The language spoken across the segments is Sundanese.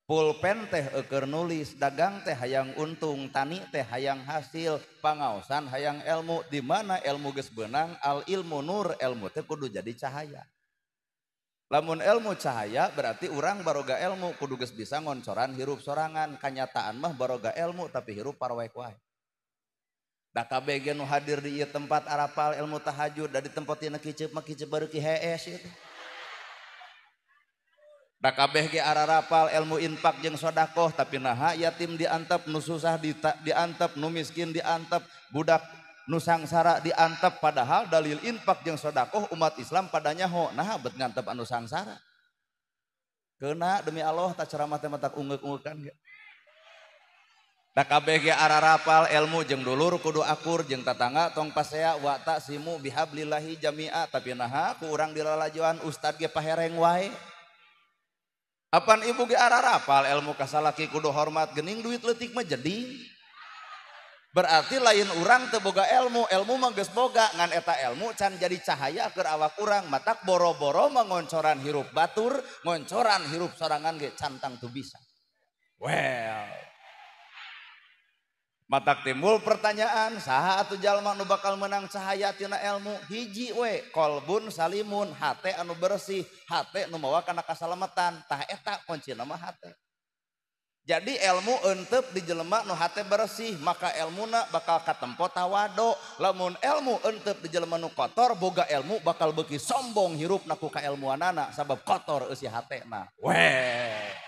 Pulpen teh eueur nulis, dagang teh hayang untung, tani teh hayang hasil, pangaosan hayang ilmu. Di mana ilmu geus beunang, al ilmu nur, ilmu teh kudu jadi cahaya. Lamun ilmu cahaya berarti urang baroga ilmu kudu geus bisa ngoncoran hirup sorangan. Kanyataan mah baroga ilmu tapi hirup parwek wae. Da kabeh ge nu hadir di ieu tempat arapal ilmu tahajud, da di tempat ieu kiceup mah kiceup bareuki hees ieu teh. Da kabeh ge ararapal ilmu infak jeung sodakoh, tapi naha yatim diantep, nu susah diantep, nu miskin diantep, budak nu sangsara diantep, padahal dalil infak jeung sodakoh umat Islam pada nyaho, naha bet ngantep anu sangsara. Keuna demi Allah tak ceramah teh matak ungeuk-ungeukkan ge. Da kabeh ge ararapal ilmu jeung dulur kudu akur jeung tatangga tong pasea wa ta'simu bihablillahi jami'a, tapi naha ku urang dilalajoan ustad ge pahereng wae. Apan ibu ge ararapal ilmu kasalaki kudu hormat geuning duit leutik mah jeding. Berarti lain urang teu boga ilmu, ilmu mah geus boga ngan eta ilmu can jadi cahaya keur awak urang, matak boro-boro mah ngoncoran hirup batur, ngoncoran hirup sorangan ge can tangtu bisa. Well, matak timbul pertanyaan, saha atuh jalma nu bakal menang cahaya tina ilmu? Hiji we, kolbun salimun, hate anu bersih, hate nu mawa kana kasalamatan. Tah eta kuncina mah hate. Jadi ilmu entep di jelema nu hate bersih, maka ilmuna bakal katempo tawado. Lamun ilmu entep di jelema nu kotor, boga ilmu bakal beuki sombong hirupna ku kailmuanana sabab kotor eusi hatena. Weh.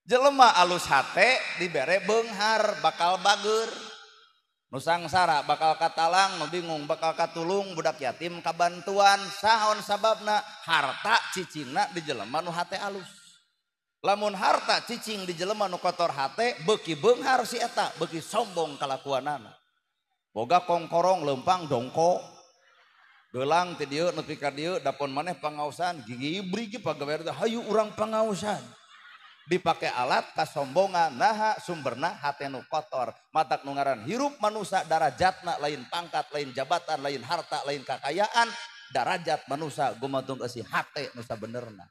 Jelema alus hate dibere beunghar bakal bager, nu sangsara bakal katalang, nu bingung bakal katulung, budak yatim kabantuan. Saon sababna? Harta cicingna di jelema nu hate alus. Lamun harta cicing di jelema nu kotor hate, beuki beunghar si eta, beuki sombong kalakuanana. Boga kongkorong leumpang dongko, geulang ti dieu nepi ka dieu, dapon maneh pangaosan, gigi ibri ge pagawean teh hayu urang pangaosan. Dipake alat kasombongan, naha sumberna hate nu kotor. Matak nu ngaran hirup manusa darajatna lain pangkat, lain jabatan, lain harta, lain kakayaan, darajat manusa gumantung eusi hate nu sabenerna.